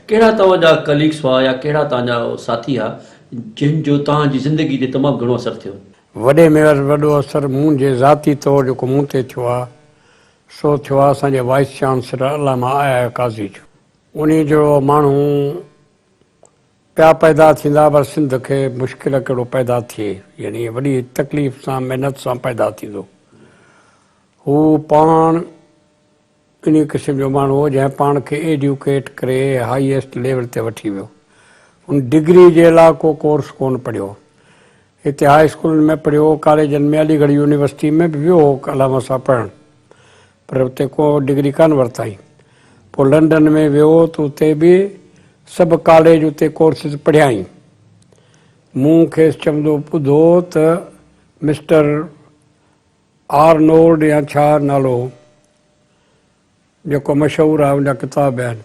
ڪهڙا توهان جا ڪليگس هئا يا ڪهڙا توهان جا ساٿي ها جن جو توهان جي زندگي تي تمام گهڻو اثر ٿيو؟ وڏي ۾ وڏو اثر منهنجي ذاتي طور جيڪو مون تي ٿيو آهي سو ٿيو آهي اسان جي وائيس چانسلر علامه آء آء قاضي جو. انهي جهڙو ماڻهو پيا پيدا ٿيندا پر سنڌ کي مشڪل ڪهڙو پيدا ٿئي يعني وڏي تڪليف سان محنت سان پيدا ٿيندو. هو پاڻ انهي قسم جو ماڻهو هو جنهن پاڻ کي ايڊيوڪيٽ ڪري هائيسٽ ليول تي وٺي ويو. هن ڊگري جي لاء ڪو ڪورس ڪونه پڙهيو. هتي هاء اسڪولن ۾ پڙهيو، ڪاليجن ۾ علي ڳڙهه يونيورسٽي ۾ به ويو هو علامه صاحب پڙهڻ پر اتي ڪو ڊگري ڪانه ورتائين. پوء لنڊن ۾ ويو ته اتي به سڀ ڪاليج اتي ڪورسز پڙهيائين. مون کيس چوندو ٻڌو ته مسٽر آرنولڊ يا ڇا نالو هو جيڪو مشهور آهي ان جا ڪتاب به آهن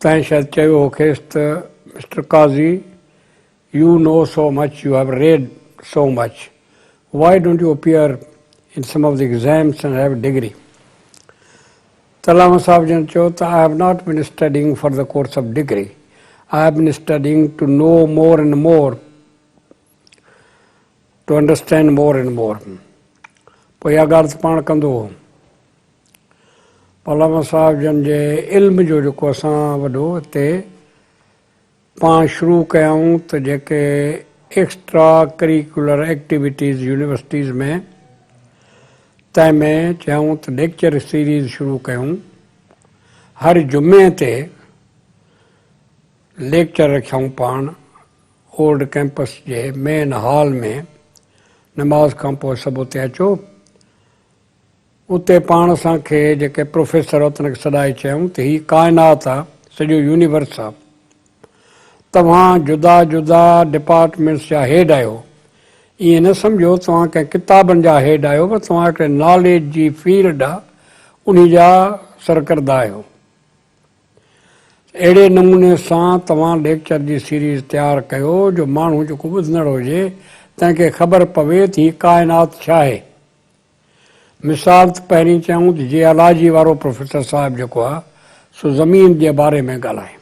تنهن شايد چيو هو کيس ته mister Qazi you know so much you have read so much why don't you appear in some of the exams and have degree ته علامه صاحب جن چيو ته I have not been studying for the course of degree I have been studying to know more and more to understand more and more پوء اها ڳالهه ته پاڻ ڪندو هو. علامه صاحب جن جي علم جو جيڪو اسان وڏو هتي پاڻ شروع ڪيائون ته جيڪي ايڪسٽرا ڪريڪولر ايڪٽيوٽيز يونيورسٽيز ۾ تنهن ۾ چيائون ته ليڪچر سيريز شروع ڪيون هر جمعي تي ليڪچر رکيائون پاڻ اولڊ ڪئمپس جي مين هال ۾ نماز کان پوء سڀ اتي اچو. اتي پاڻ اسان کي جيڪي پروفيسر هئا تن کي سڏائي چيائون ته هي ڪائنات آ، سڄو يونيورس آ. توهان جدا جدا ڊپارٽمينٽس جا هيڊ آهيو. ائين نه سمجهو توهان ڪنهن ڪتابن جا هيڊ آهيو پر توهان هڪڙي ناليج جي فيلڊ آ انهي جا سرڪردا آهيو. اهڙي نموني سان توهان ليڪچر جي سيريز تيار ڪيو جو ماڻهو جيڪو ٻڌندڙ هجي تنهن کي خبر پوي ته هي ڪائنات ڇا آهي. مثال ته پهرين چيائون ته جيالاجي وارو پروفيسر صاحب جيڪو آهي سو زمين جي باري ۾ ڳالهائي.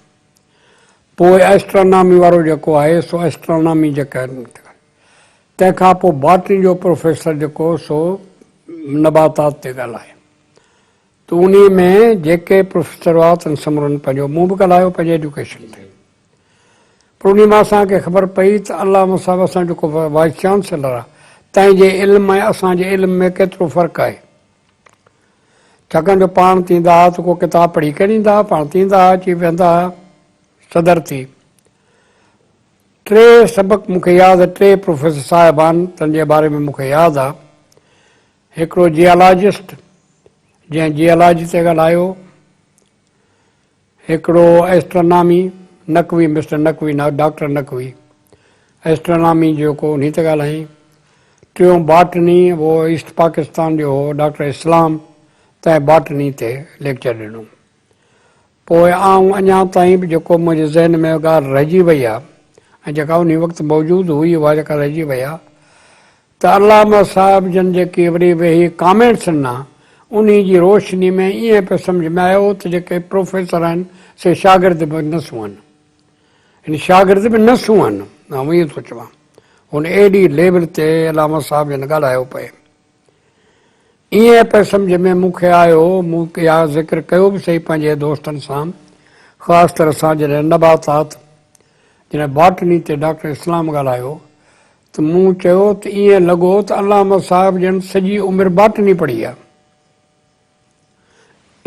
پوء ايسٽرانامي وارو جيڪو آهي سو ايسٽرانامي جي تنهن کان پوء باٽني جو پروفيسر جيڪو سو نباتات تي ڳالهائي. ته انهي ۾ جيڪي پروفيسر هئا تن سمورن پنهنجو مون به ڳالهايو پنهنجي ايڊيوڪيشن تي پر انهي مان اسان کي خبر پئي ته علامه صاحب اسان جيڪو وائيس چانسلر آهي تنهن جي علم ۽ اسان جي علم ۾ ڪيترو فرق آهي ڇاڪاڻ جو پاڻ ٿيندا هئا ته ڪو ڪتاب پڙهي ڪين ايندا هئا پاڻ ٿيندا هئا اچي ويهندا هئا صدر ٿي ٽي سبق مون کي ياد ٽي پروفيسر صاحبان تن جي باري ۾ مون کي ياد آهي هڪڙو جيالاجسٽ جنهن جيالاجي تي ڳالهايو، هڪڙو ايسٽرانامي نقوي مسٽر نقوي نه ڊاڪٽر نقوي ايسٽرانامي جيڪو انهي تي ڳالهايائين، ٽيون باٽني اهو ايسٽ پاڪستان جو هو ڊاڪٽر اسلام تنهن باٽني تي ليڪچر ڏنو. پوء آئون اڃا تائين به جيڪو منهنجي ذهن ۾ ڳالهه رهجي وئي آهي ۽ جيڪا انهي وقت موجود هئي اها جيڪا رهجي وئي آهي ته علامه صاحب جن جيڪي وري ويهي ڪامينٽس ڏنا انهي جي روشني ۾ ائين پئي سمجهه ۾ آيو ته جيڪي پروفيسر آهن سي شاگرد به نه سونهن يعني شاگرد به نه سونهن آئون ائين ٿو چوان هن ايڏي ليول تي علامه صاحب جن ڳالهايو پئي. ائين پئي سمجهه ۾ مون کي آيو، مون اها ذڪر ڪيو به سهي پنهنجي دوستن سان، خاص طرح سان جڏهن نباتات، جڏهن باٽني تي ڊاڪٽر اسلام ڳالهايو ته مون چيو ته ائين لڳو ته علامه صاحب ڄڻ سڄي عمر باٽني پڙهي آهي.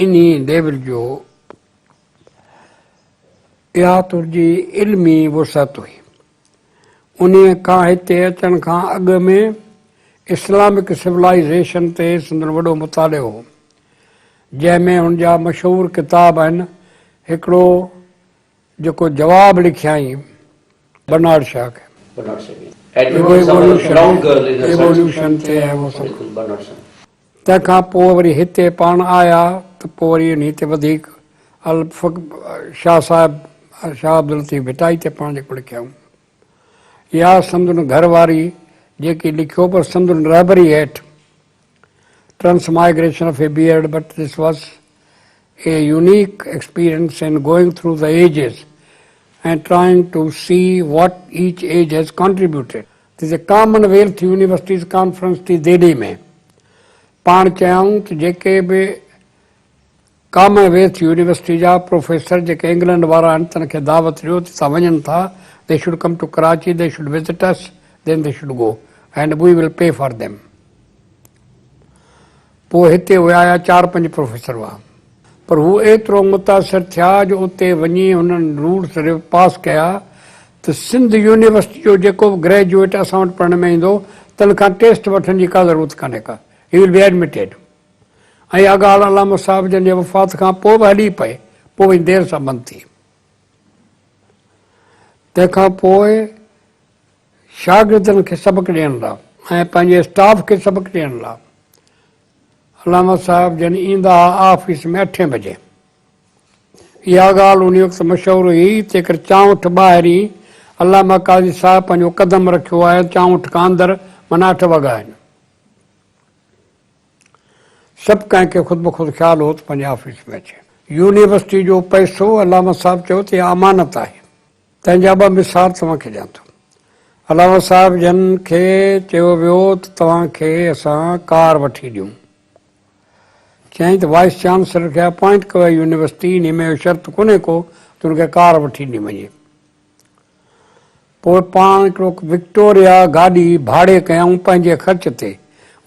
انهي ليول جو اها تنهنجي علمي وسعت هئي. انهيء کان هتي اچڻ کان اڳ ۾ اسلامڪ سولائيزيشن تي سندن وڏو مطالعو هو، جنهن ۾ هن جا مشهور ڪتاب آهن، هڪڙو جيڪو جواب لکيائين برنارڊ شا کي. ايووليوشن تي ۽ اهو سڀ. تنهن کان پوء وري هتي پاڻ آيا ته پوء وري انهي تي وڌيڪ الفق شاهه صاحب شاهه عبداللطيف ڀٽائي تي پاڻ جيڪو لکيائون يا سندن گهر واري جيڪي لکيو پر سندن رهبري هيٺ transmigration of a beard but this was a unique experience in going through the ages ۽ trying to see what each age has contributed. تي ڪامن ويلٿ يونيورسٽيز ڪانفرنس ٿي دهلي ۾. پاڻ چيائون ته جيڪي به ڪامن ويلٿ يونيورسٽي جا پروفيسر جيڪي England وارا آهن تن کي دعوت ڏيو ته تان وڃن ٿا they should come to Karachi they should visit us then they should go and we will pay for them. پوء هتي اهي آيا چار پنج پروفيسر هئا. پر هو ايترو متاثر ٿيا جو اتي وڃي هنن رولس پاس ڪيا ته سنڌ يونيورسٽي جو جيڪو به گريجوئيٽ اسان وٽ پڙهڻ ۾ ايندو تنھن کان ٽيسٽ وٺڻ جي ڪا ضرورت ڪانهي ڪا he will be admitted ۽ اها ڳالهه علامه صاحب جن جي وفات کان پوء به هلي پئي پوء وڃي دير سان بند ٿي. تنهن کان پوء شاگردن کي سبق ڏيڻ لاء ۽ پنهنجي اسٽاف کي سبق ڏيڻ لاء علامه صاحب جن ايندا ها آفيس ۾ اٺين بجي. اها ڳالهه ان وقت مشهور هئي ته هڪر چانئٺ ٻاهرين علامه قاضي صاحب پنهنجو قدم رکيو آهي چانئٺ کان اندر معنيٰ اٺ وڳا آهن. سڀ ڪنهن کي خود بخود خيال هو ته پنهنجي آفيس ۾ اچي. يونيورسٽي جو پئسو علامه صاحب چيو ته اها امانت آهي. تنهن جا ٻه مثال توهان کي ڏيان ٿو. علامه صاحب جن کي چيو ويو ته توهان کي اسان ڪار وٺي ڏيون. چيائين ته وائيس چانسلر کي اپائنٽ ڪيو آهي يونيورسٽي، انهي ۾ اهو شرط ڪونهي ڪو ته ان کي ڪار وٺي ڏني وڃي. پوء پاڻ هڪڙو وڪٽوريا گاڏي ڀاڙي ڪيائون پنهنجي خرچ تي.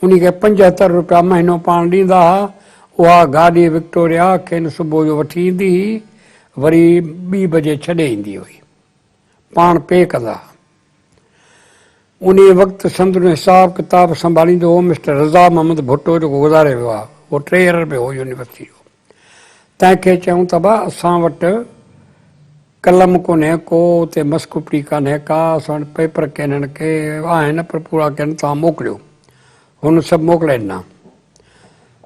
انهي کي 75 روپيا مهينو پاڻ ڏيندا ها. اها گاڏي وڪٽوريا کين صبح جو وٺي ايندي هئي، وري ٻي بجي ڇڏي ايندي هئي. پاڻ پي ڪندا ها. انهي وقت سندن حساب ڪتاب سنڀاليندو هو مسٽر رضا محمد ڀٽو جيڪو گذاري ويو آهي. اهو ٽريئرر به هو يونيورسٽي جو. تنهن کي چيائون ته ابا اسان وٽ قلم ڪونهي ڪو، اتي مس ڪپڙي ڪانهي ڪا، اسان وٽ پيپر ڪينهن ڪي آهن پر پورا ڪين، توهان موڪليو. هن سڀ موڪلي ڏنا.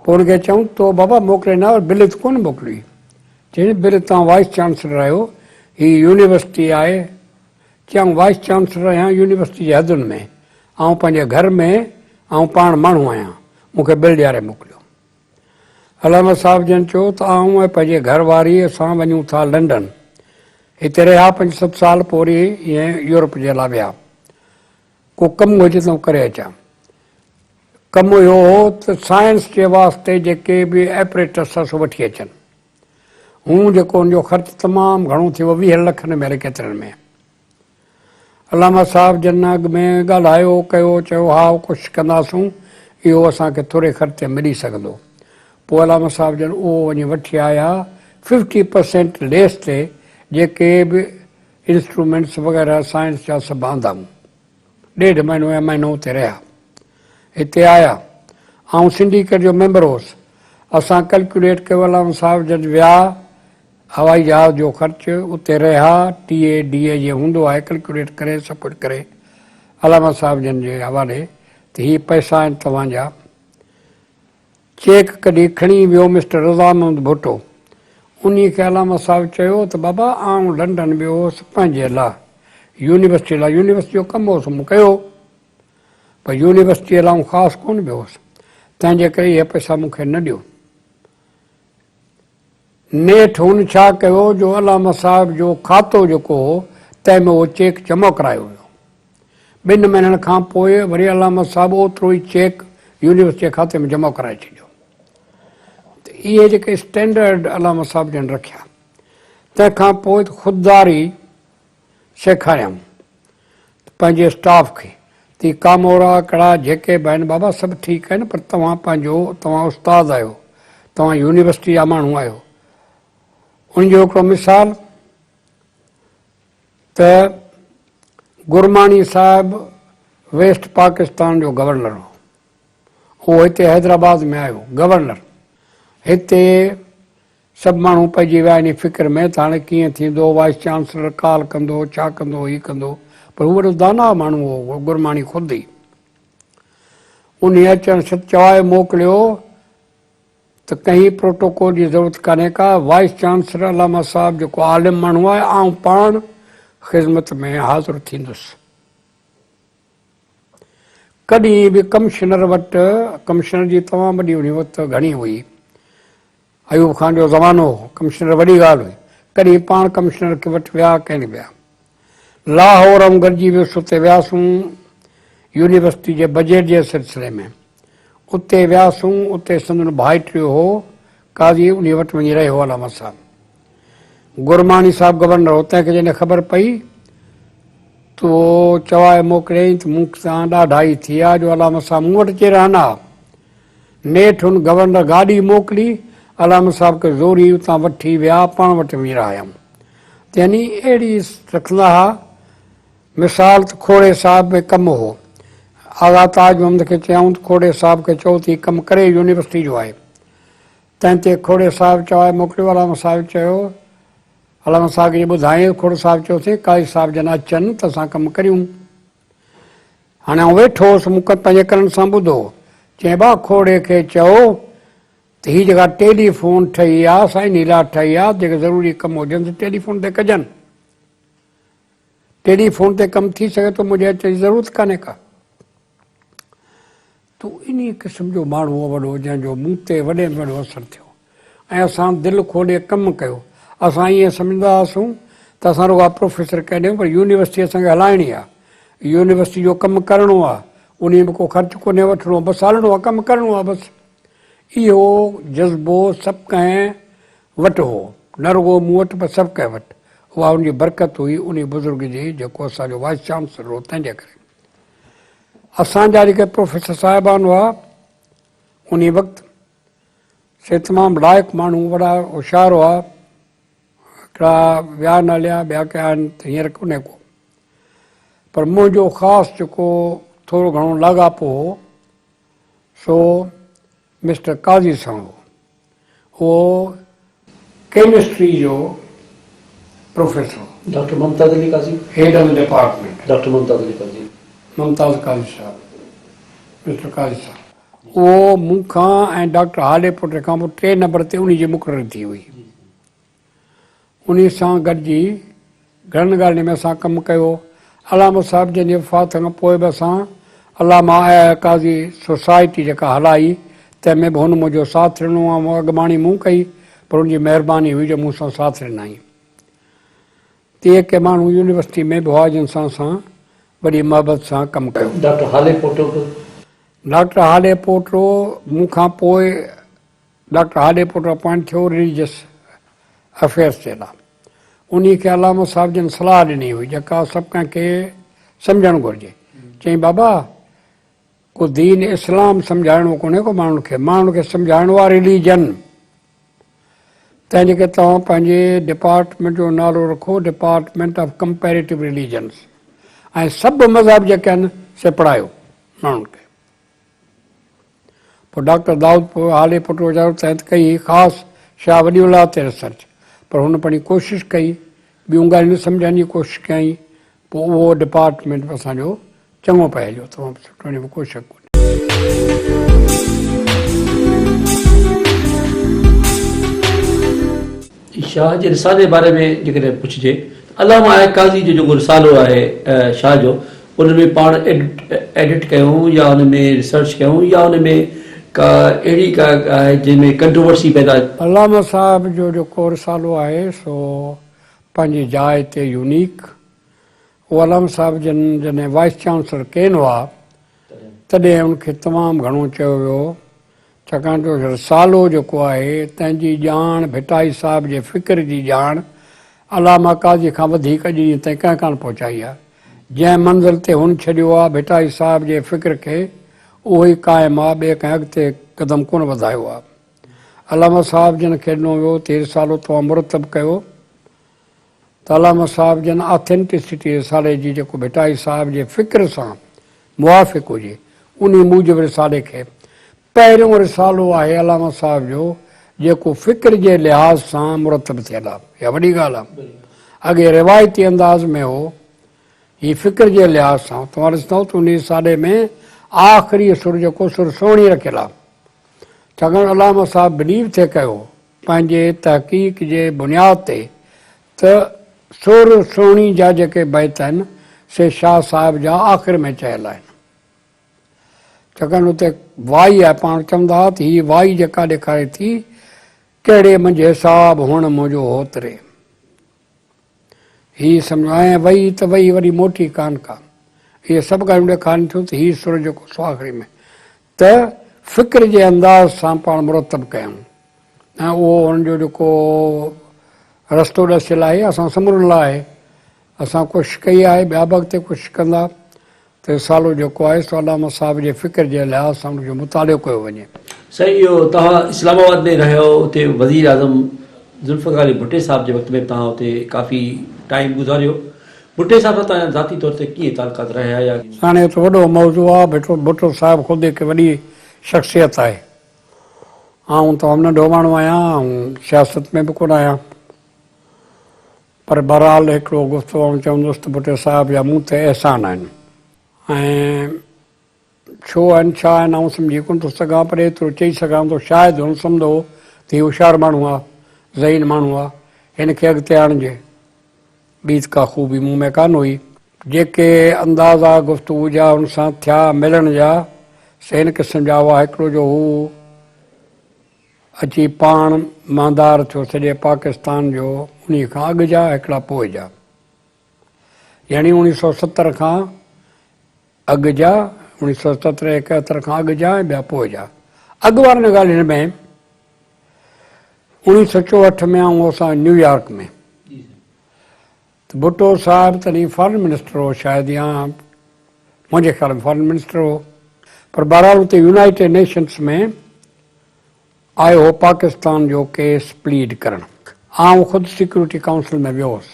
پوء هن کي چيائون تو بابا موڪلي ڏنا پر بل ته ڪونه موڪليئي. چيائين بل توهان وائيس چانسلر آهيو، هي يونيورسٽي آهي. چيائون وائيس چانسلر آهيان يونيورسٽي جي حدن ۾، آئون پنهنجي گهر ۾ آئون پاڻ ماڻهو آهيان، مون کي بل ڏياري موڪليو. علامه صاحب جن چيو ته آئون ۽ پنهنجي گهر واريء سان وڃون ٿا لنڊن. هتي رهيا پنج ست سال پوء وري ائين يورپ جي لاء ويا. ڪو ڪم هجي ته آئون ڪري اچان. ڪم اهو هو ته سائنس جي واسطي جيڪي به ايپريٽس آهي سو وٺي اچن. هون جيڪو ان جو خرچ تمام گهڻو ٿي ويو ويهن لکن ۾ الائي ڪيترن ۾. علامه صاحب جن اڳ ۾ ڳالهايو ڪيو چيو ها ڪوشش ڪنداسون اهو اسان کي ٿوري خرچ تي ملي سگهندو. پوء علامه صاحب جن اهو وڃي وٺي آيا ففٽي پرسينٽ ليس تي جيڪي به انسٽرومينٽس وغيره سائنس جا سڀ آندائون. ڏيڍ مهينو يا مهينو اتي رهيا. هتي آيا. آئون سنڊيڪيٽ جو ميمبر هوس. اسان ڪلڪيوليٽ ڪيو علامه صاحب جن ويا هوائي جهاز جو خرچ، اتي رهيا، ٽي اي ڊي اي جيئن هوندو آهي ڪلڪيوليٽ ڪري سڀ ڪجهه ڪري علامه صاحب جن جي حوالي ته هي پئسا آهن توهان جا. چيڪ ڪڍي کڻي ويو مسٽر رضا محمد ڀٽو. انهي کي علامه صاحب چيو ته بابا آئون لنڊن ويو هوس پنهنجي لاء يونيورسٽي لاء يونيورسٽي جو ڪم هو سو مون ڪيو پر يونيورسٽيء لاء آئون خاص ڪونه ويو هوس تنهن جي ڪري اهي پئسا مون کي نه ڏيو. نيٺ هن ڇا ڪيو جو علامه صاحب جو کاتو جيڪو هو تنهن ۾ اهو چيڪ جمع ڪرايو ويو. ٻن مهينن کان پوء وري علامه صاحب اوترو ئي چيڪ يونيورسٽي جي کاتي ۾ جمع ڪرائي ڇڏيو. ته اهي جيڪي اسٽينڊرڊ علامه صاحب جن رکيا تنهن کان پوء خودداري سيکاريائون ته پنهنجي اسٽاف کي ته هي ڪامورا ڪڙا جيڪي به آهن بابا سڀ ٺيڪ آهن پر توهان پنهنجو توهان استاد آهيو توهان يونيورسٽي جا ماڻهو آهيو ان جو هڪڙو مثال ته گرماڻي صاحب ويسٽ پاڪستان جو گورنر هو اهو هتي حيدرآباد ۾ آيو گورنر هتي سڀ ماڻهو پئجي ويا انهي فڪر ۾ ته هاڻي ڪيئن ٿيندو، وائيس چانسلر ڪال ڪندو، ڇا ڪندو، هي ڪندو، پر هو وڏو داناء ماڻهو هو، گرماڻي خود ئي. انهي اچڻ شرط چوائي موڪليو ته ڪنهن پروٽوڪول جي ضرورت ڪانهي ڪا، وائيس چانسلر علامه صاحب جيڪو عالم ماڻهو آهي، آئون پاڻ خذمت ۾ حاضر ٿيندس. ڪڏهن به ڪمشنر وٽ، ڪمشنر جي تمام وڏي انهي وقت گهڻي هئي. ايوب خان جو زمانو هو، ڪمشنر وڏي ڳالهه هئي. ڪڏهن پاڻ ڪمشنر کي وٽ ويا، ڪڏهن ويا. لاهور آئون گڏجي ويس، اتي وياسون يونيورسٽي جي بجيٽ جي سلسلي ۾. اتي وياسون، اتي سندن ڀائٽيو هو قاضي، انهي وٽ وڃي رهيو علامه صاحب. گرماڻي صاحب گورنر هو، تنهن کي جڏهن خبر پئي ته اهو چوائي موڪليائين ته مون سان ڏاڍائي ٿي آ جو علامه صاحب مون وٽ اچي رهن ها. نيٺ هن گورنر گاڏي موڪلي، علامه صاحب کي زوري اتان وٺي ويا، پاڻ وٽ وڃي رهايائون. ته يعني اهڙي رکندا ها. مثال ته کوڙي صاحب ۾ ڪم هو. آغا تاج محمد کي چيائون ته کوڙي صاحب کي چئو ته هي ڪم ڪري يونيورسٽي جو آهي. تنهن تي کوڙي صاحب چوائي موڪليو. علامه صاحب چيو، علامه صاحب کي جي ٻڌايائين ته کوڙو صاحب چيو سائين قاضي صاحب جن اچن ته اسان ڪم ڪريون. هاڻي آئون ويٺو هوس، مون پنهنجي ڪنن سان ٻڌو. چيائين ڀاء کوڙي کي چئو ته هي جيڪا ٽيلي فون ٺهي آ سا انهي لاء ٺهي آ ته جيڪي ضروري ڪم هجن سي ٽيلي فون تي ڪجن. ٽيلي فون تي ڪم ٿي سگهي ٿو منهنجي اچڻ جي ضرورت ڪانهي ڪا. تون انهي قسم جو ماڻهو هو وڏو جنهن جو مون تي وڏي ۾ وڏو اثر ٿيو ۽ اسان دل کولي ڪم ڪيو. اسان ائين سمجهندا هئاسون ته اسان رڳا پروفيسر ڪنهن ڏيون پر يونيورسٽي اسان کي هلائڻي آهي. يونيورسٽي جو ڪم ڪرڻو آهي. انهي ۾ ڪو خرچ ڪونهي وٺڻو بس هلڻو آهي ڪم ڪرڻو آهي بس. اهو جذبو سڀ ڪنهن وٽ هو. نه رڳو مون وٽ پر سڀ ڪنهن وٽ. اها ان جي برڪت هئي انهي بزرگ جي جيڪو اسان جو وائيس چانسلر هو تنهن جي ڪري. اسان جا جيڪي پروفيسر صاحبان هئا انهي وقت سي تمام لائق ماڻهو وڏا هوشيار هئا. هڪڙا ويا نه هليا ٻيا ڪي آهن ته هينئر ڪونهي ڪو. پر منهنجو خاص جيڪو ٿورو گهڻو لاڳاپو هو سو مسٽر قاضي سان هو. اهو ڪيمسٽري جو پروفيسر هو. Doctor Mumtaz Ali Qazi. Head of department. Doctor Mumtaz Ali Qazi. Mumtaz Qazi صاحب، مسٽر قاضي صاحب. اهو مون کان ۽ ڊاڪٽر هالي پوٽي کان پوء ٽئين نمبر تي انهي جي مقرري ٿي هئي. انهي سان گڏجي گهڻن ڳالهين ۾ اسان ڪم ڪيو. علامه صاحب جن جي وفات کان پوء به اسان علامه آء آء قاضي سوسائٽي جيڪا هلائي تنهن ۾ به هن منهنجو ساٿ ڏنو ۽ اڳواڻي مون ڪئي پر هن جي مهرباني هئي جو مون سان ساٿ ڏنائين. تيئن ڪي ماڻهو يونيورسٽي ۾ به هئا جن سان اسان وڏي محبت سان ڪم ڪيو. ڊاڪٽر هالي پوٽو به. ڊاڪٽر هالي پوٽو مون کان پوء ڊاڪٽر هالي پوٽو اپائنٽ ٿيو رليجس افيئرس جي لاء. انهي کي علامه صاحب جن صلاح ڏني هئي جيڪا سڀ ڪنهن کي سمجهڻ گهرجي. چيائين بابا ڪو دين اسلام سمجهائڻو ڪونهي ڪو ماڻهن کي، ماڻهن کي سمجهائڻو آهي رليجن. تنهن جي ڪري توهان پنهنجي ڊپارٽمينٽ جو نالو رکو ڊپارٽمينٽ آف ڪمپيريٽو رليجنس ۽ سڀ مذهب جيڪي آهن سي پڙهايو ماڻهن کي. پوء ڊاڪٽر دائود هالي پٽ ويچارو تنهن ته ڪئي هئي خاص شاهه ولي الله تي ريسرچ پر هن پنهنجي ڪوشش ڪئي ٻيون ڳالهيون سمجهڻ جي ڪوشش ڪيائين پوء اهو ڊپارٽمينٽ به اسان جو چڱو پئي هليو تمام سٺو ان ۾ ڪو شڪ ڪونهي. شاهه جي رسالي جي باري ۾ جيڪڏهن پڇجي ته علامه آء قاضي جو جيڪو رسالو آهي شاهه جو ان ۾ پاڻ ايڊٽ ڪيون يا ان ۾ ريسرچ ڪيون يا ان ۾ ڪا اهڙي ڪا آهي جنهن ۾ ڪنٽروورسي پيدا علامه صاحب جو جيڪو رسالو آهي سو پنهنجي جاء تي يونيڪ اهو علامه صاحب جن جڏهن وائيس چانسلر ڪين هئا تڏهن ان کي تمام گهڻو چيو ويو ڇاڪاڻ جو رسالو جيڪو آهي، تنهن جي ڄاڻ ڀٽائي صاحب جي فڪر جي ڄاڻ علامه قاضي کان وڌيڪ اڄ ڏينهن تائين ڪنهن ڪانه پهچائي آهي. جنهن منزل تي هن ڇڏيو آهي ڀٽائي صاحب جي فڪر کي، اهو ئي قائم آهي، ٻئي ڪنهن اڳتي قدم ڪونه وڌايو آهي. علامه صاحب جن کي ڏنو ويو ته هي رسالو توهان مرتب ڪيو ته علامه صاحب جن آٿينٽسٽي رسالي جي جيڪو ڀٽائي صاحب جي فڪر سان موافق هجي انهي موجب رسالي کي پهريون رسالو آهي علامه صاحب جو جيڪو فڪر جي لحاظ سان مرتب ٿيل آهي اها وڏي ڳالهه آهي اڳي روايتي انداز ۾ هو هي فڪر جي لحاظ سان توهان ڏسندؤ ته انهي رسالي ۾ آخري سر جيڪو سر سهڻي رکيل آهي ڇاڪاڻ علامه صاحب بليو ٿي ڪيو پنهنجي تحقيق جي بنياد تي ته سر سهڻي جا جيڪي بيت آهن سي شاهه صاحب جا آخر ۾ چيل آهن. ڇاڪاڻ اتي وائي آهي پاڻ چوندا هئا ته هي وائي جيڪا ڏيکاري ٿي ڪهڙي منجهه حساب هئڻ منهنجو هوت ري. هي سمجهو ۽ وئي ته وئي وري موٽي ڪانه ڪا. اهي سڀ ڳالهيون ڏيکارين ٿيون ته هي سر جيڪو سو آخري ۾ ته فڪر جي انداز سان پاڻ مرتب ڪيائون ۽ اهو هن جو جيڪو رستو ڏسيل آهي اسان سمورن لاء آهي. اسان ڪوشش ڪئي آهي ٻيا به اڳتي ڪوشش ڪندا ته رسالو جيڪو آهي سو علامه صاحب جي فڪر جي لحاظ سان ان جو مطالعو ڪيو وڃي. سائين اهو توهان اسلام آباد ۾ رهيا اتي وزير اعظم ذوالفقار علي ڀٽي صاحب جي وقت ۾ به توهان اتي ڪافي ٽائيم گذاريو ڀٽي صاحب سان توهان جا ذاتي طور تي ڪيئن تعلقات رهيا يا. ساڻ اهو ته وڏو موضوع آهي ڀٽو ڀٽو صاحب خود هڪ وڏي شخصيت آهي آئون تمام ننڍو ماڻهو آهيان آئون سياست ۾ به ڪونه آهيان پر بهرحال هڪڙو گفتگو آئون چوندس ته ڀٽي صاحب جا مون تي احسان آهن ۽ ڇو آهن ڇا آهن آئون سمجهي ڪونه ٿو سگهان پر ايترو چئي سگهان ٿو شايد هن سمجهندو هو ته هي هوشيار ماڻهو آهي ذهين ماڻهو آهي هن کي اڳتي آڻجي ٻي ته ڪا خوبي مون ۾ ڪانه هئي. جيڪي اندازا گفتگو جا هن سان ٿيا ملڻ جا سي هن قسم جا هئا هڪڙو جو هو اچي پاڻ مهندار ٿيو سڄي پاڪستان جو انهي کان اڳ جا هڪڙا پوء جا يعني اوڻيهه سو 70 کان اڳ جا 1970 71 کان اڳ جا ۽ ٻيا پوء جا اڳ وارن ڳالهين ۾ 1964 ۾ آئون هوس نيويارڪ ۾ ته ڀٽو صاحب تڏهن فارن منسٽر هو شايد يا منهنجي خيال ۾ فارن منسٽر هو پر بهرحال اتي يونائيٽيڊ نيشنس ۾ آيو هو پاڪستان جو ڪيس پليڊ ڪرڻ. آئون خود سيڪيورٽي ڪائونسل ۾ ويو هوس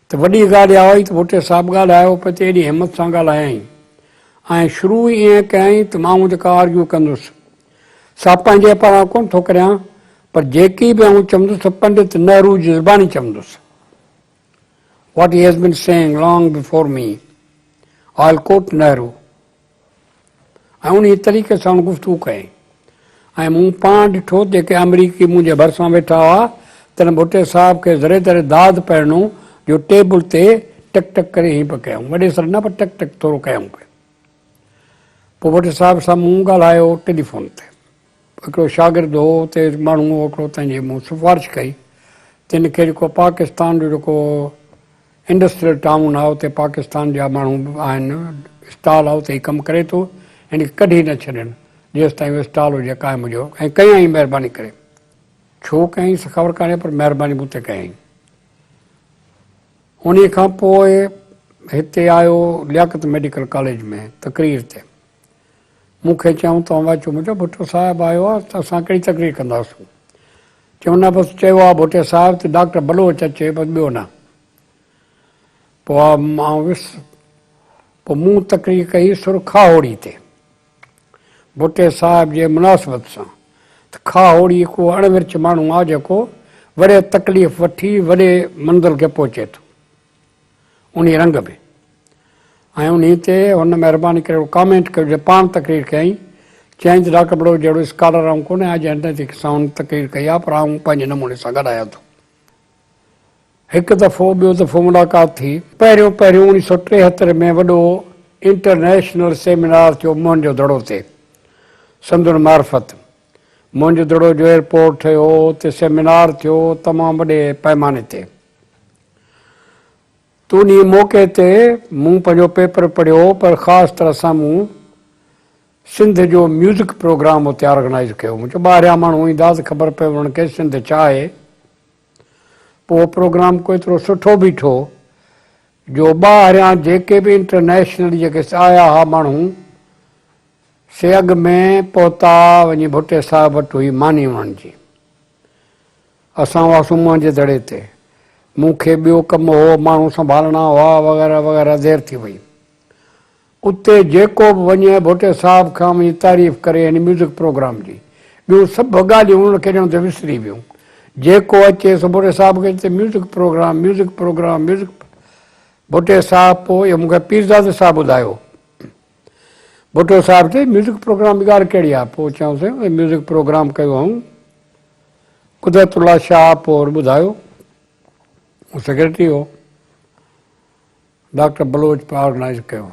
ته وڏي ڳالهه اها هئي ته ڀٽي صاحب ڳالهايو پئي ته ايڏي همت سان ڳالهايائين ۽ شروع ئي ائين ڪيائين ته آئون جيڪا آرگيو ڪندس سا پنهنجي پاران ڪونه ٿو ڪريان پر جيڪي به آئون چوندس سو پنڊت نهرو جي زباني چوندس. What he has been saying long before me, I'll quote Nehru. ۽ انهيء طريقي سان هن گفتگو ڪئي ۽ مون پاڻ ڏٺو ته جيڪي آمريڪي منهنجي ڀرسان ويٺا هئا تن ڀٽي صاحب کي ذري ذري داد پئي ڏنو جو ٽيبل تي ٽڪ ٽڪ ڪري هين پئي ڪيائون وڏي سر نه پر ٽڪ ٽڪ ٿورو ڪيائون پئي. پوء ڀٽي صاحب سان مون ڳالهايو ٽيليفون تي. هڪڙو شاگرد هو اتي ماڻهو هو هڪڙو تنهن جي مون سفارش ڪئي تن کي جيڪو پاڪستان جو جيڪو انڊسٽريل ٽائون آهي اتي پاڪستان جا ماڻهو به آهن اسٽال آهي اتي هي ڪم ڪري ٿو هن کي ڪڍي نه ڇڏين جيستائين اهو اسٽال هجي قائم هجي ۽ ڪيائين مهرباني ڪري ڇو ڪيائين سا خبر ڪانهي پر مهرباني مون تي ڪيائين انهي کان پوء هتي آيو لياقت ميڊيڪل ڪاليج ۾ تقرير تي مون کي چيائون توهان به اچو مون چيو ڀٽو صاحب آيو آهي ته اسان ڪهڙي تقرير ڪنداسون چيائون نه بس چيو آهي ڀٽي صاحب ته ڊاڪٽر بلوچ اچي بس ٻيو نه پوء آئون ويس پوء مون تقرير ڪئي سر کاهوڙي تي ڀٽي صاحب جي مناسبت سان ته کاهوڙي ڪو اڻ ورچ ماڻهو آهي جيڪو وڏي تڪليف وٺي وڏي منزل کي پهچي ٿو انهي رنگ ۾ ۽ انهي تي هن مهرباني ڪري هڪڙو ڪامينٽ ڪيو جڏهن پاڻ تقرير ڪيائين چيائين ته ڊاڪٽر بلوچ جهڙو اسڪالر آئون ڪونه آهيان جنهن طريقي سان هن تقرير ڪئي آهي پر آئون پنهنجي نموني سان ڳالهايان ٿو. هڪ دفعو ٻيو دفعو ملاقات ٿي. پهريون پهريون 1973 ۾ وڏو انٽرنيشنل سيمينار ٿيو موهن جو دڙو تي سندن معرفت موهن جو دڙو جو ايئرپورٽ ٺهيو اتي سيمينار ٿيو تمام وڏي پئماني تي. ته انهي موقعي تي مون پنهنجو پيپر پڙهيو پر خاص طرح سان مون سنڌ جو ميوزڪ پروگرام اتي آرگنائيز ڪيو. مون چيو ٻاهريان ماڻهو ايندا ته خبر پوي انهن کي سنڌ ڇا آهي. پوء اهو پروگرام ڪو ايترو سٺو بيٺو جو ٻاهريان جيڪي به انٽرنيشنلي جيڪي آيا ها ماڻهو سي اڳ ۾ پهتا وڃي ڀٽي صاحب وٽ هئي ماني انهن جي. اسان هئاسون منهن جي دڙي تي. مون کي ٻيو ڪم هو، ماڻهو سنڀالڻا هئا وغيره وغيره دير ٿي وئي. اتي جيڪو به وڃي ڀٽي صاحب کان وڃي تعريف ڪري هن ميوزڪ پروگرام جي. ٻيون سڀ ڳالهيون انهن کي ڄڻ ته وسري ويون. جيڪو اچي سو ڀٽي صاحب کي چئي music programme, music programme, music Bhatti صاحب پوء اهو مون کي پيرزادي صاحب ٻڌايو. ڀٽو صاحب چئي ميوزڪ پروگرام جي ڳالهه ڪهڙي آهي؟ پوء چيائونس سائين ميوزڪ پروگرام ڪيو هئائون. قدرت الله شاهه پوء ٻڌايو، هو سيڪريٽري هو، ڊاڪٽر بلوچ پوء آرگنائيز ڪيو.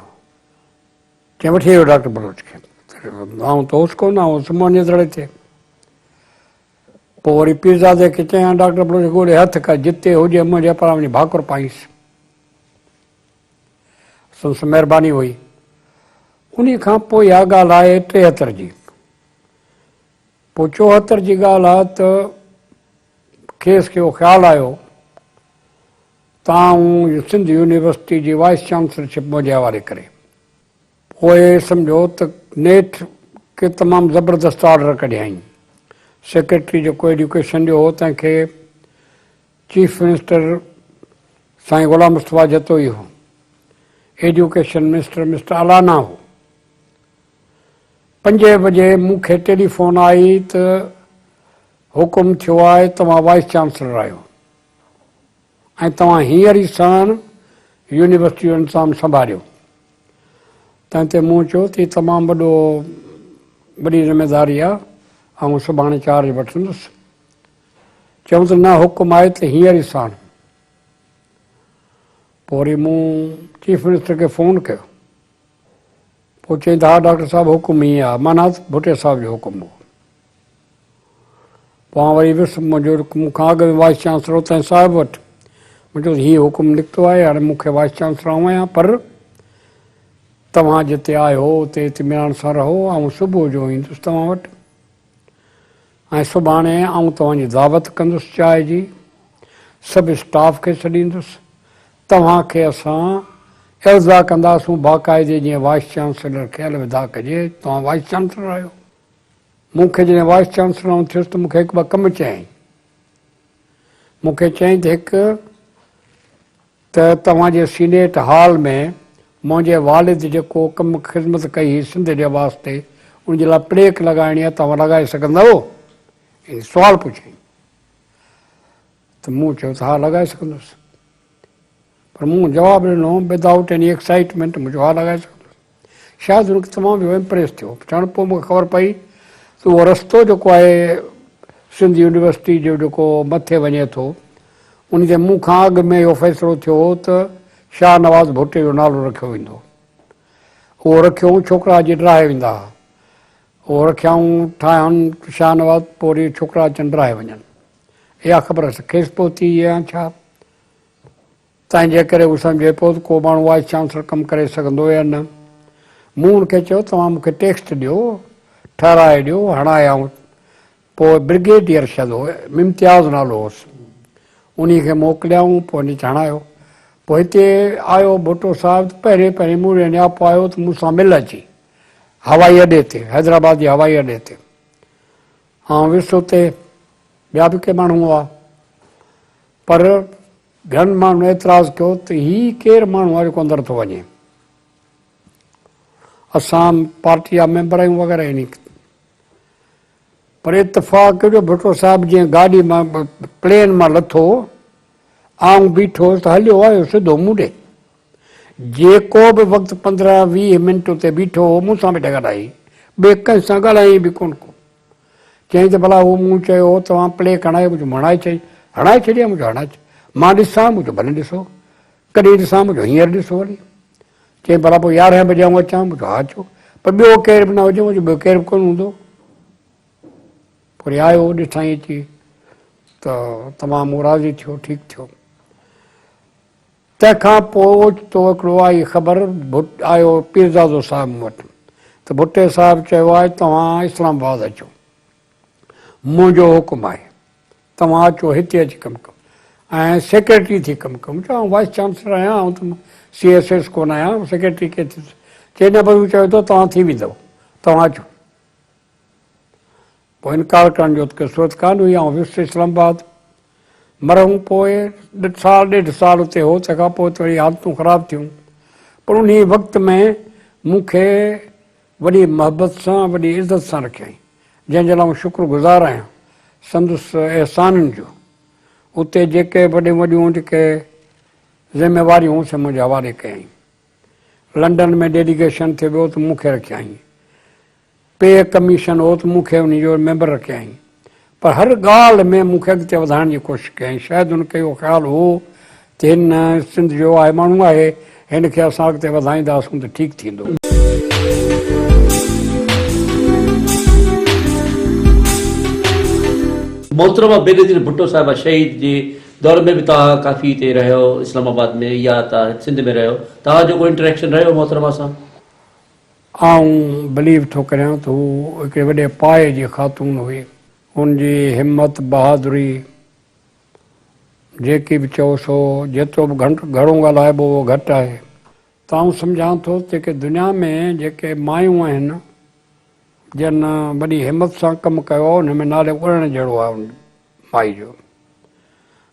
چيائين وٺي اچو ڊاڪٽر بلوچ کي. آئون ته هوس ڪونه، آئون هوس موهن جي دڙي تي. پوء وري پيرزادي کي چيائين ڊاڪٽر بلوچ ڳولي هٿ ڪر، جتي هجي منهنجي پران وڃي ڀاڪر پائينس. سندس مهرباني هئي. انهي کان پوء اها ڳالهه آهي 73 جي. پوء 74 جي ڳالهه آهي ته کيس اهو خيال آيو ته آئون سنڌ يونيورسٽي جي وائيس چانسلرشپ منهنجي حوالي ڪري. پوء سمجهو ته نيٺ ڪي تمام زبردست آرڊر ڪڍيائين. سيڪريٽري جيڪو ايڊيوڪيشن جو هو تنهن کي چيف منسٽر سائين غلام مصطفيٰ جتوئي هو. ايڊيوڪيشن منسٽر مسٽر الانا هو. پنجين بجي مون کي ٽيليفون آئي ته حڪم ٿيو آهي توهان وائيس چانسلر آهيو ۽ توهان هينئر ئي ساڻ يونيورسٽي جو انتظام سنڀاليو. تنهن تي مون چيو ته هي تمام وڏو وڏي ذميداري آهي، آئون سڀاڻي چارج وٺندس. چيائون ته نه حڪم آهي ته هينئر ئي ساڻ. پوء وري مون چيف منسٽر کي فون ڪيو. پوء چيائين ته ها ڊاڪٽر صاحب حڪم ائين آهي، معنيٰ ته ڀٽي صاحب جو حڪم هو. پوء آئون وري ويس منهنجو مون کان اڳ ۾ وائيس چانسلر هو تنهن صاحب وٽ. مون چيو ته هي حڪم نڪتو آهي هاڻي مون کي وائيس چانسلر آئون آهيان پر توهان جتي آهيو اتي اطمينان سان رهو آئون صبح جو ايندس توهان وٽ ۽ سڀاڻي آئون توهان جي دعوت ڪندس چاء جي سڀ اسٽاف کي سڏيندس توهان کي اسان ارضا ڪنداسون باقاعدي جيئن وائيس چانسلر کي الوداع ڪجي توهان وائيس چانسلر آهيو. مون کي جڏهن وائيس چانسلر آئون ٿيس ته مون کي هڪ ٻه ڪم چيائين. مون کي چيائين ته هڪ ته توهان جي سينيٽ هال ۾ منهنجي والد جيڪو ڪم خدمت ڪئي هئي سنڌ جي واسطي ان جي لاء پليڪ لڳائڻي آهي توهان لڳائي سگهندؤ؟ يعني سوال پڇيائين ته مون چيو ته ها لڳائي سگهندس. پر مون جواب ڏنو ود آئوٽ ايني ايڪسائيٽمينٽ مون چيو ها لڳائي سگهندس. شايد هن کي تمام اهو امپريس ٿيو. ڇاڪاڻ پوء مون کي خبر پئي ته اهو رستو جيڪو آهي سنڌ يونيورسٽي جو جيڪو مٿي وڃي ٿو ان تي مون کان اڳ ۾ اهو فيصلو ٿيو هو ته شاهنواز ڀٽي جو نالو رکيو ويندو. اهو رکيو ڇوڪرا اچي ڊاهي ويندا ها. اهو رکيائون ٺاهيائون شاهنواز پوء وري ڇوڪرا اچن ڊاهي وڃن. اها خبر کيس پهتي يا ڇا؟ تنهن جي ڪري هو سمجهي پيو ته ڪو ماڻهو وائيس چانسلر ڪم ڪري سگهندو يا نه. مون هن کي چيو توهان مون کي ٽيڪسٽ ڏيو، ٺهرائي ڏيو، هڻائي آئون پوء برگيڊيئر شايد هو، امتياز نالو هوس، انهي کي موڪليائون، پوء هن هڻايو. پوء هتي آيو ڀٽو صاحب ته پهرين پهرين مون ڏي نياپو آيو ته مون سان مل اچي هوائي اڏي تي، حيدرآباد جي هوائي اڏي تي. آئون ويس اتي، ٻيا به ڪي ماڻهو هئا. پر گهڻن ماڻهن اعتراض ڪيو ته هي ڪير ماڻهو آهي جيڪو اندر ٿو وڃي، اسان پارٽي جا ميمبر آهيون وغيره يعني پر اتفاق جو ڀٽو صاحب جيئن گاڏي مان پلين مان لٿو آئون بيٺو هوس ته هليو آيو سڌو مون ڏي جيڪو به وقت 15 20 منٽ اتي بيٺو هو مون سان بيٺي ڳالهائي ٻئي ڪنهن سان ڳالهائين به ڪونه ڪو چيائين ته ڀلا هو مون چيو هو توهان پليڪ هڻايو مون چيو هڻائي ڇڏي هڻائي ڇڏي مون چيو هڻائي ڇڏي مان ڏسان مون چيو ڀلي ڏسو ڪڏهن ڏسان مون چيو هينئر ڏسو هلي چيائين ڀلا پوء يارهين بجي آئون اچان مون چيو ها اچو پر ٻيو ڪير به نه هجي مون چيو ٻيو ڪير به ڪونه هوندو پوء آيو ڏٺائين اچي ته تمام راضي ٿيو ٺيڪ ٿيو تنهن کان پوء اوچتو هڪڙو آئي خبر آيو پيرزادو صاحب مون وٽ ته ڀٽي صاحب چيو آهي توهان اسلام آباد اچو منهنجو حڪم آهي توهان اچو هتي اچي ڪم ڪيو ۽ سيڪريٽري ٿي ڪم ڪيو. مون چيو آئون وائيس چانسلر آهيان آئون ته سي ايس ايس ڪونه آهيان سيڪريٽري ڪيئن ٿيندس. چئي نه بس هو چوي ٿو توهان ٿي ويندؤ توهان اچو. پوء انڪار ڪرڻ جو ته ڪا صورت ڪانه هئي. آئون ويس اسلام آباد. مرحوم پوء سال ڏيڍ سال اتي هو، تنهن کان پوء ته وري حالتون خراب ٿيون. پر انهيء وقت ۾ مون کي وڏي محبت سان، وڏي عزت سان رکيائين، جنهن جي لاء آئون شڪر گذار آهيان سندس احسانن جو. اتي جيڪي وڏيون وڏيون جيڪي ذميواريون هيون سي منهنجي حوالي ڪيائين. لنڊن ۾ ڊيليگيشن ٿي ويو ته مون کي رکيائين. پي ڪميشن هو ته مون کي انهي جو ميمبر رکيائين پر هر ڳالهه ۾ مون کي اڳتي وڌائڻ جي ڪوشش ڪيائين شايد هن کي اهو خيال هو ته هن سنڌ جو آهي ماڻهو آهي هن کي اسان اڳتي وڌائينداسون ته ٺيڪ ٿيندو. محترمه بينظير ڀٽو صاحبه شهيد جي دور ۾ به توهان ڪافي هتي رهيو اسلام آباد ۾ يا توهان سنڌ ۾ رهيو توهان جو ڪو انٽريڪشن رهيو محترمه سان؟ آئون بليو ٿو ڪريان ته هو هڪڙي وڏي پائي جي خاتون هئي. هن جي همت، بهادري، جيڪي به چئو سو جيترو به گهڻو ڳالهائبو اهو گهٽ آهي. ته آئون سمجهان ٿو ته جيڪي دنيا ۾ جيڪي مايون آهن جن وڏي همت سان ڪم ڪيو آهي ان ۾ نالي اڙڻ جهڙو آهي ان مائي جو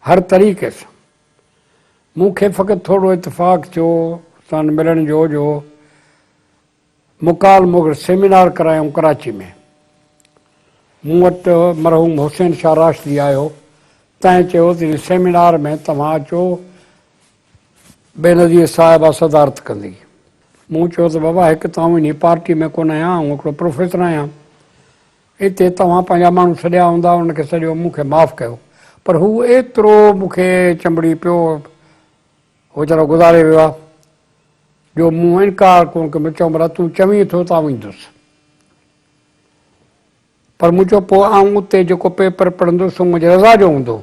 هر طريقي سان. مون کي فقط ٿورڙو اتفاق ٿيو سان ملڻ جو جو مڪالمو سيمينار ڪرايائون ڪراچي ۾. مون وٽ مرحوم حسين شاهه راشدي آيو تنهن چيو ته ان سيمينار ۾ توهان اچو بينظير صاحبه صدارت ڪندي. مون چيو ته بابا هڪ ته آئون انهي پارٽي ۾ ڪونه آهيان، آئون هڪڙو پروفيسر آهيان. اتي توهان پنهنجا ماڻهو سڏيا هوندا، انهن کي سڏيو، مون کي معاف ڪيو. پر هو ايترو مون کي چنبڙي پيو، هو ويچارو گذاري ويو آهي، جو مون انڪار ڪونه ڪيو. مون چيو ڀلا تون چوين ٿو ته آئون ايندس. پر مون چيو پوء آئون اتي جيڪو پيپر پڙهندس سو منهنجي رضا جو هوندو؟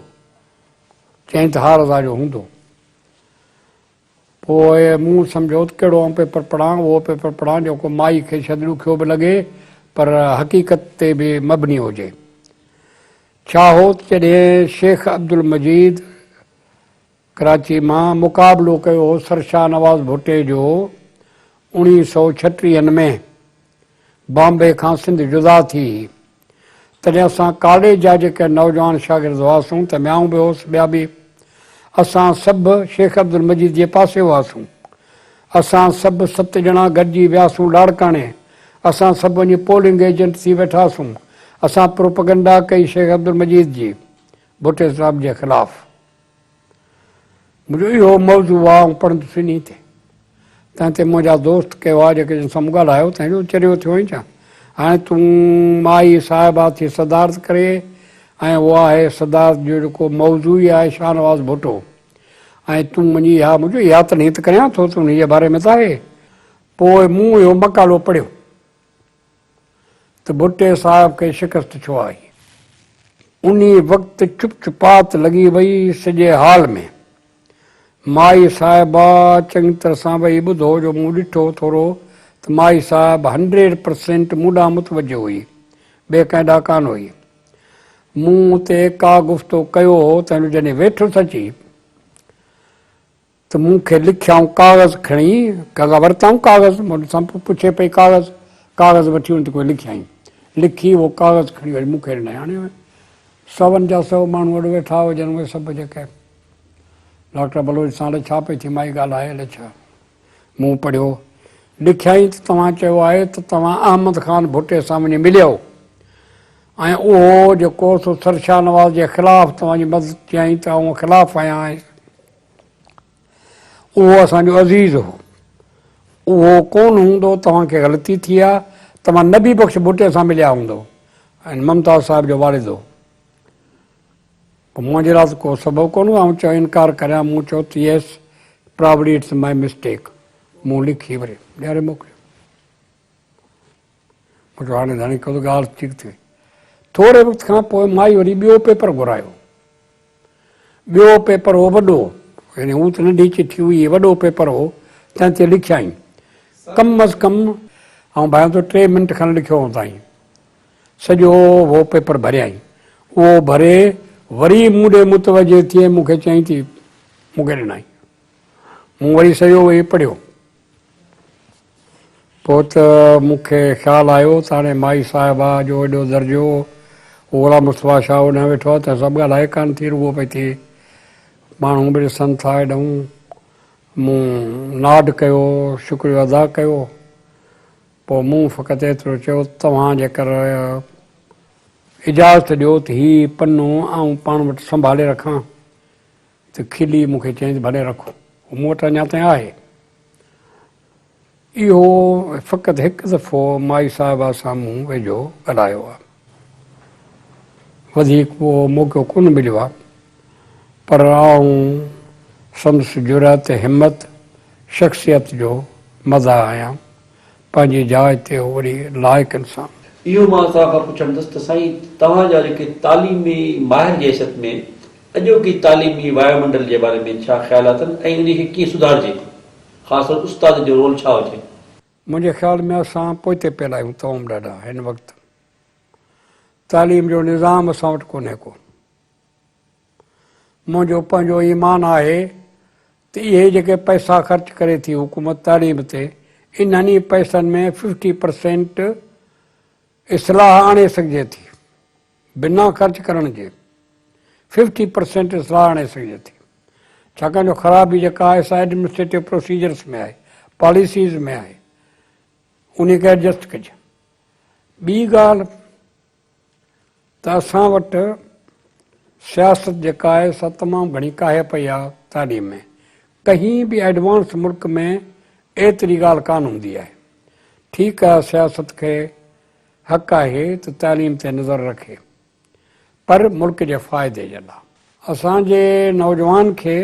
چيائين ته ها رضا جو هوندو. پوء مون سمجهيو ته ڪهڙو آئون پيپر پڙهان، اهو پيپر پڙهان جيڪو مائي کي شايد ڏکيو به لڳي پر حقيقت تي به مبني هجي. ڇا هو ته جڏهن شيخ عبدالمجيد ڪراچي مان مقابلو ڪيو هو سر شاهنواز ڀٽي جو اوڻيهه سئو ڇٽيهن ۾ بامبي کان سنڌ جدا ٿي هئي تڏهن اسان ڪاليج جا جيڪي نوجوان شاگرد هئاسون ته ۾ آئون به هوس ٻيا به اسان سڀ شيخ عبدالمجيد جي پاسي هئاسون اسان سڀ ست ڄڻا گڏجي وياسون لاڙڪاڻي اسان سڀ وڃي پولنگ ايجنٽ ٿي ويٺاسون اسان پروپئگنڊا ڪئي شيخ عبدالمجيد جي ڀٽي صاحب جي خلاف. منهنجو اهو موضوع آ، آئون پڙهندس انهي تي. تنهن تي منهنجا دوست ڪي هئا جيڪي جن سان مون ڳالهايو، تنهن چيو چريو ٿيو آهين ڇا؟ هاڻي تون مائي صاحبه ٿي صدارت ڪري ۽ اهو آهي صدارت جو جيڪو موضوع ئي آهي شاهنواز ڀٽو ۽ تون وڃي اها مون چيو اها تڏهن ته ڪريان ٿو ته انهي جي باري ۾ ته آهي. پوء مون اهو مقالو پڙهيو. ته ڀٽي صاحب کي شڪست ڇو آئي؟ انهي وقت چپ چپات لڳي وئي سڄي هال ۾. مائي صاحبه چڱي طرح سان ويهي ٻڌو جو مون ڏٺو ٿورو ته مائي صاحب هنڊريڊ پرسينٽ مون ڏانهن متوجه هئي، ٻئي ڪنهن ڏانهن ڪانه هئي. مون اتي ڪا گفتو ڪيو هو تنهن جو جڏهن ويٺس اچي ته مون کي لکيائون ڪاغذ کڻي ڪنهن کان ورتائون ڪاغذ مون سان پڇي پئي ڪاغذ ڪاغذ وٺي ان تي ڪوئي لکيائين لکي اهو ڪاغذ کڻي وري مون کي ڏنائين هاڻي سون جا سو ماڻهو اڏ ويٺا هجن اهي سڀ جيڪي ڊاڪٽر بلوچ سان الائي ڇا پئي ٿي مائي ڳالهائي الائي ڇا مون پڙهيو لکيائين ته توهان چيو آهي ته توهان احمد خان ڀٽي سان وڃي مليو ۽ اهو جيڪو سو سر شاهنواز جي خلاف توهان جي مدد ڪيائين ته آئون خلاف آهيان اهو اسان جو عزيز هو. اهو ڪونه هوندو، توهان کي غلطي ٿي آ، توهان نبي بخش ڀٽي سان مليا هوندؤ ۽ ممتاز صاحب جو والد هو. پوء منهنجي لاء ته ڪو سبب ڪونه هو، آئون چيو انڪار ڪريان، مون چيو ته yes probably it's my mistake, مون لکي وري ڏياري موڪليو. مون چيو هاڻي ڌڻي ڪيو ته ڳالهه ٺيڪ ٿي وئي. ٿوري وقت کان پوء مائي وري ٻيو پيپر گهرايو. ٻيو پيپر هو وڏو، يعني هو ته ننڍي چٺي هئي، هي وڏو پيپر هو، تنهن تي لکيائين. ڪم از ڪم آئون ڀانيان ٿو ٽي منٽ کن لکيو هوندائين. سڄو اهو پيپر ڀريائين. اهو ڀري وري مون ڏي متوجه ٿي ۽ مون کي چيائين ته مون کي ڏنائين. مون وري سڄو ويهي پڙهيو. پوء ته مون کي خيال آيو ته هاڻي مائي صاحبه جو ايڏو درجو، هو غلام مصطفيٰ شاهه هوڏانهن ويٺو آهي، تنهن سان به ڳالهائي ڪانه ٿي، رڳو پئي ٿئي. ماڻهو به ڏسن ٿا هيڏانهن. مون ناڊ ڪيو، شڪريو ادا ڪيو. پوء مون فقط ايترو چيو ته توهان جيڪر اجازت ڏيو ته هي پنو آئون پاڻ وٽ سنڀالي رکان ته کلي مون کي چيائين ته ڀلي رکو. هو مون وٽ اڃا تائين آهي. اهو فقط هڪ دفعو مائي صاحبه سان مون ويجهو ڳالهايو آهي. وڌيڪ اهو موقعو ڪونه مليو آهي. پر آئون سندس جرئت، همت، شخصيت جو مداح آهيان. پنهنجي جاء تي هو وڏي لائق انسان. اهو مان توهان کان پڇندس ته سائين توهان جا جيڪي تعليمي ماهر جي حيثيت ۾ اڄوڪي تعليمي وايومنڊل جي باري ۾ ڇا خيال اٿن ۽ انهي کي ڪيئن سڌارجي خاص طور استاد جو رول ڇا هجي؟ منهنجي خيال ۾ اسان پوئتي پيل آهيون تمام ڏاڍا هن وقت تعليم جو نظام اسان وٽ ڪونهي ڪو. منهنجو پنهنجو ايمان آهي ته اهي جيڪي پئسا خرچ ڪري ٿي حڪومت تعليم تي انهن ئي پئسن ۾ ففٽي پرسينٽ اصلاح آڻي سگهجي ٿي بنا خرچ ڪرڻ جي ففٽي پرسينٽ اصلاح آڻي سگهجي ٿي ڇاڪاڻ جو خرابي جيڪا آهي سا ايڊمنسٽريٽو پروسيجرس ۾ آهي پاليسيز ۾ آهي انهي کي ايڊجسٽ ڪجي ٻي ڳالهه ته اسان وٽ سياست جيڪا آهي سا تمام گهڻي ڪاهي پئي آهي تعليم ۾ ڪنهن به ايڊوانس ملڪ ۾ ايتري ڳالهه ڪانه هوندي آهي. ٺيڪ آهي سياست کي حق آهي ته تعليم تي نظر رکي پر ملڪ جي فائدي جي لاء. اسان جي نوجوان کي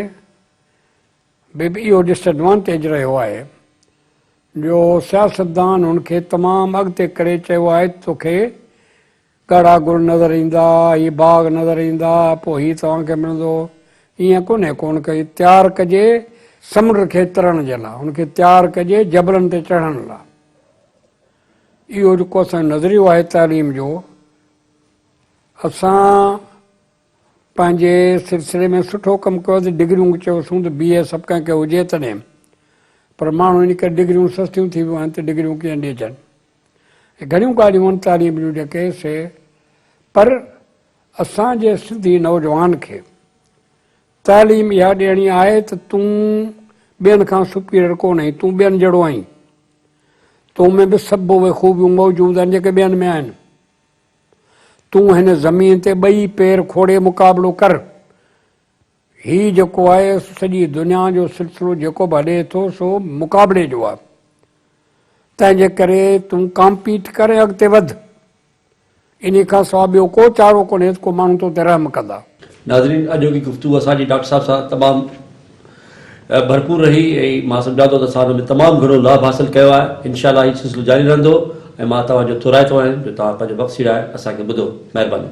به اهو ڊس ايڊوانٽيج رهيو آهي جو سياستدان هن کي تمام اڳتي ڪري چيو آهي ته توکي ڳاڙها گل نظر ايندا، هي باغ نظر ايندا، پوء هي توهان کي ملندو. ائين ڪونهي ڪو هن کي تيار ڪجي سمنڊ کي ترڻ جي لاء، هن کي تيار ڪجي جبلن تي چڙهڻ لاء. اهو جيڪو اسان جو نظريو آهي تعليم جو، اسان پنهنجي سلسلي ۾ سٺو ڪم ڪيو ته ڊگريون چيوسون ته بي اي سڀ ڪنهن کي هجي تڏهن پر ماڻهو ان ڪري ڊگريون سستيون ٿي ويون آهن ته ڊگريون ڪيئن ڏيجن ۽ گهڻيون ڳالهيون آهن تعليم جون جيڪي سي پر اسان جي سنڌي نوجوان کي تعليم اها ڏيڻي آهي ته تون ٻين کان سپيريئر ڪونه آهين تون ٻين جهڙو آهين تو ۾ به سڀ اهي خوبيون موجود آهن جيڪي ٻين ۾ آهن تون هن زمين تي ٻئي پير کوڙي مقابلو ڪر. هي جيڪو آهي سو سڄي دنيا جو سلسلو جيڪو به هلي ٿو سو مقابلي جو آهي. تنهن جي ڪري تون ڪامپيٽ ڪر ۽ اڳتي وڌ. انهي کان سواء ٻيو ڪو چارو ڪونهي ته ڪو ماڻهو تو تي رحم ڪندا. ناظرين اڄوڪي گفتگو اسان جي ڊاڪٽر صاحب سان تمام ڀرپور رهي ۽ مان سمجهان ٿو ته اسان ان ۾ تمام گهڻو لاڀ حاصل ڪيو آهي انشاء الله هي سلسلو جاري رهندو ۽ مان توهان جو ٿورائتو آهيان جو توهان پنهنجو وقت سيڙائي اسان کي ٻڌو مهرباني.